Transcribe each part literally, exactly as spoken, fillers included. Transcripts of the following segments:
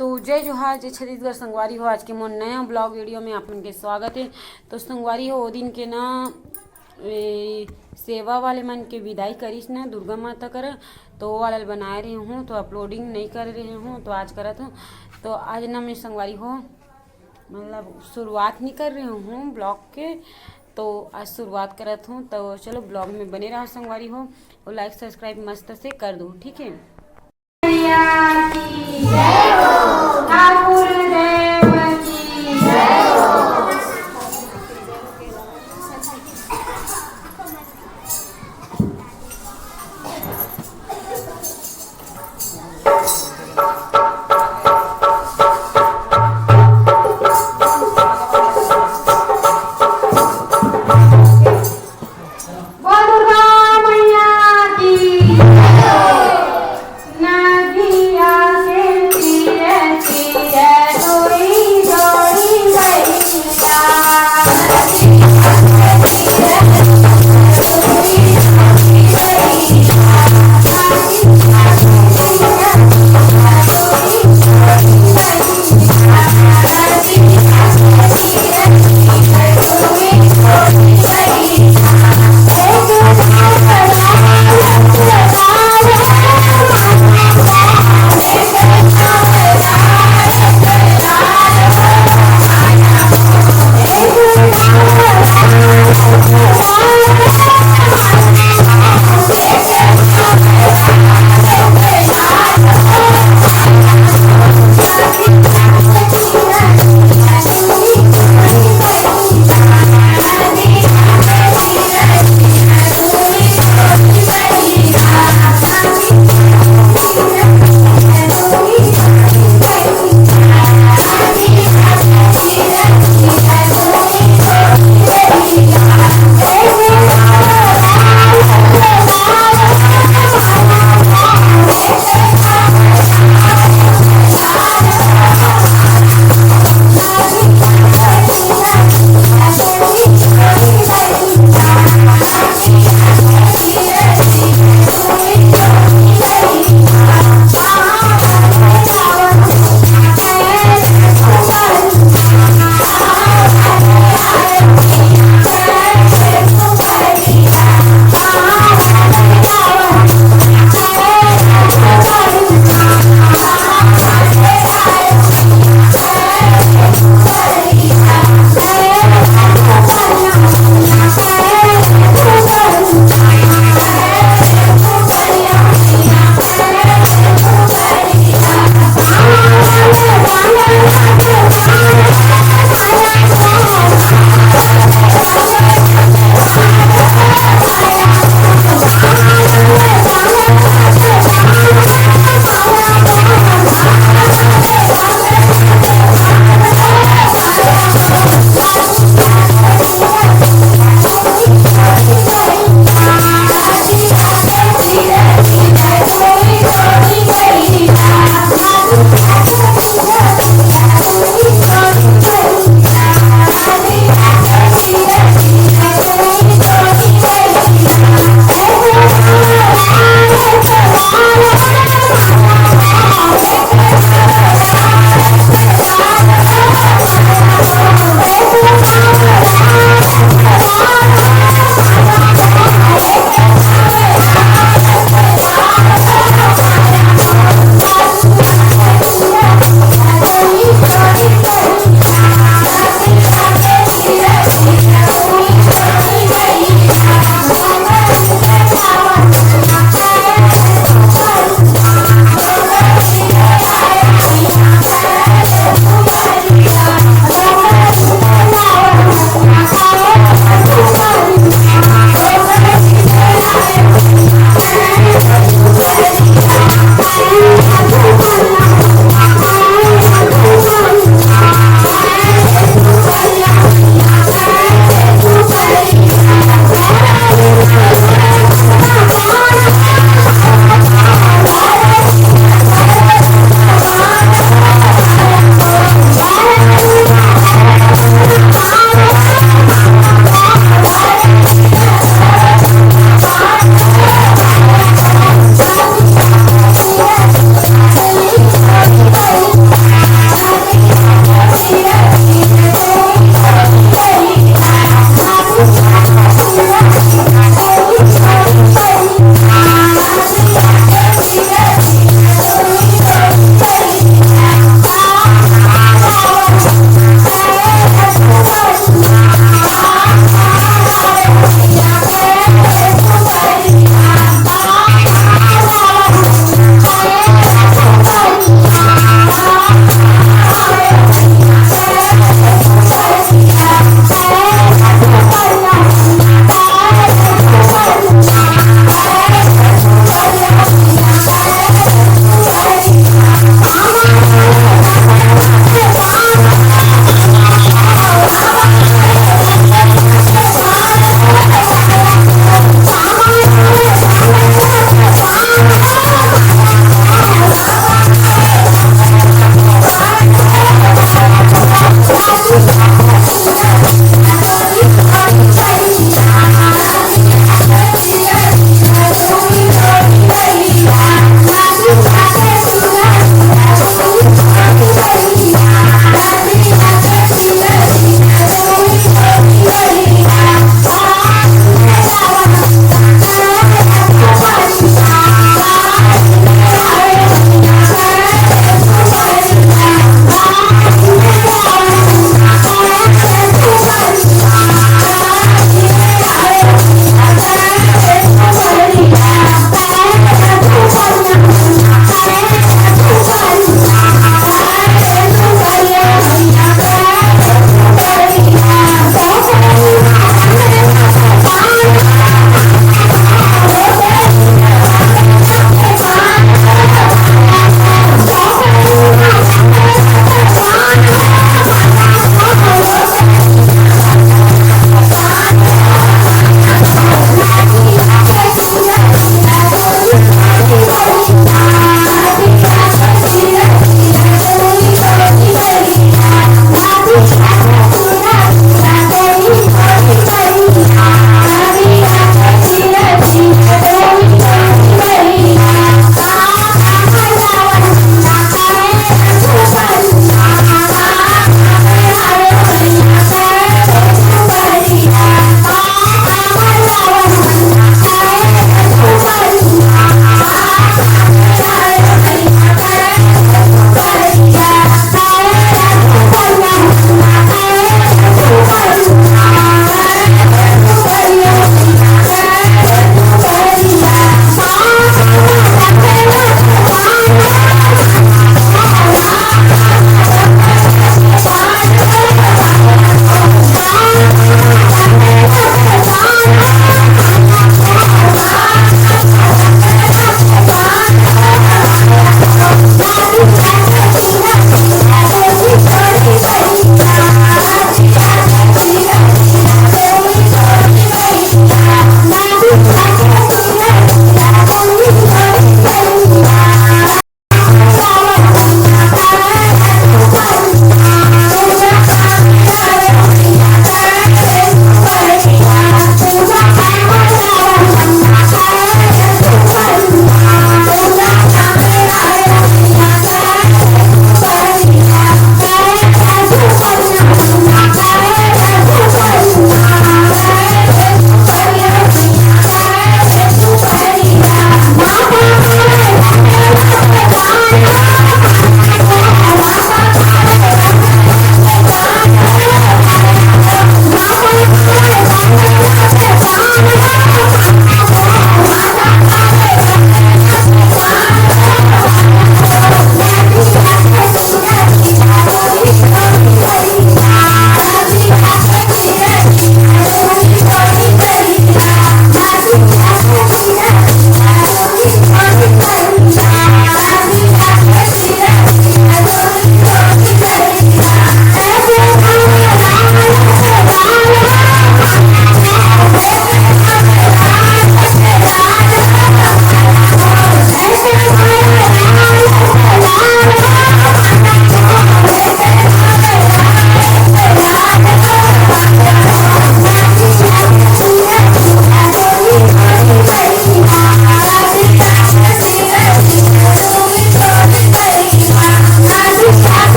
तो जय जोहार, जय छत्तीसगढ़ संगवारी हो। आज के मोर नया ब्लॉग वीडियो में आप मन के स्वागत है। तो संगवारी हो, ओ दिन के ना, ए, सेवा वाले मन के विदाई करिस ना दुर्गा माता करा, तो वो वाला बनाए रहे हूँ, तो अपलोडिंग नहीं कर रहे हूँ, तो आज करत हूँ। तो आज ना मैं संगवारी हो, मतलब, शुरुआत नहीं कर रही हूँ ब्लॉग के, तो आज शुरुआत करत हूँ। तो चलो, ब्लॉग में बने रहो संगवारी हो, और लाइक सब्सक्राइब मस्त से कर दो, ठीक है। मैया की जय हो। ठाकुर देव की जय हो। बोल दुर्गा मैया की। नदिया के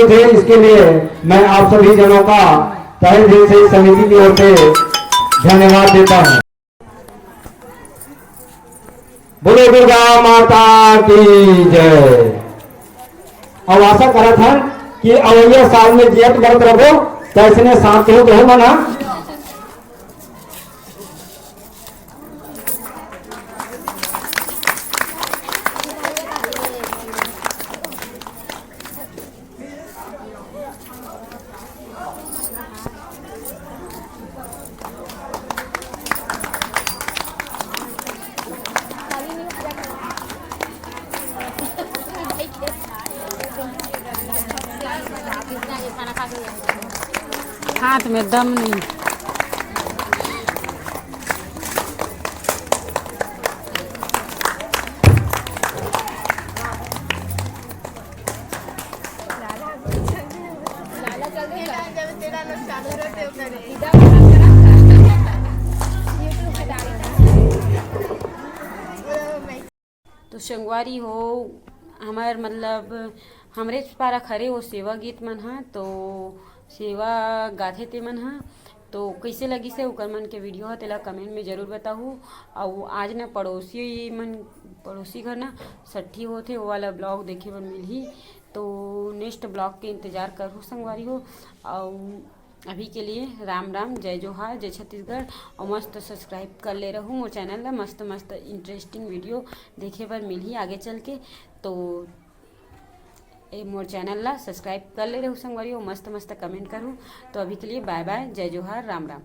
थे। इसके लिए मैं आप सभी जनों का तहे दिल से समिति की ओर से धन्यवाद देता हूँ। बोलो दुर्गा माता की जय। अउ आशा करत हन कि अवइया साल में जियत करत रहो, तइसने शांत हो तो मन ह। हाथ में दम नहीं। तो संगवारी हो, हमर मतलब हमरे पारा खरे वो सेवा गीत मन ह, तो सेवा गाथे ते मन ह, तो कइसे लगिस हे ओकर मन के वीडियो ह, तेला कमेंट में जरूर बताहू। अउ आज न पड़ोसी मन, पड़ोसी घर न सट्ठी होथे, वो वाला ब्लॉग देखे बर मिलही, तो नेक्स्ट ब्लॉग के इंतजार करहू संगवारी हो। अउ अभी के लिए राम राम, जय जोहार, जय छत्तीसगढ़। और मस्त सब्सक्राइब कर ले रहू मोर चैनल ला, मस्त मस्त इंटरेस्टिंग वीडियो देखे बर मिलही आगे चल के। तो ए मोर चैनल ला सब्सक्राइब कर ले रहू संगवारी हो, मस्त मस्त कमेंट करहू। तो अभी के लिए बाय बाय, जय जोहार, राम राम।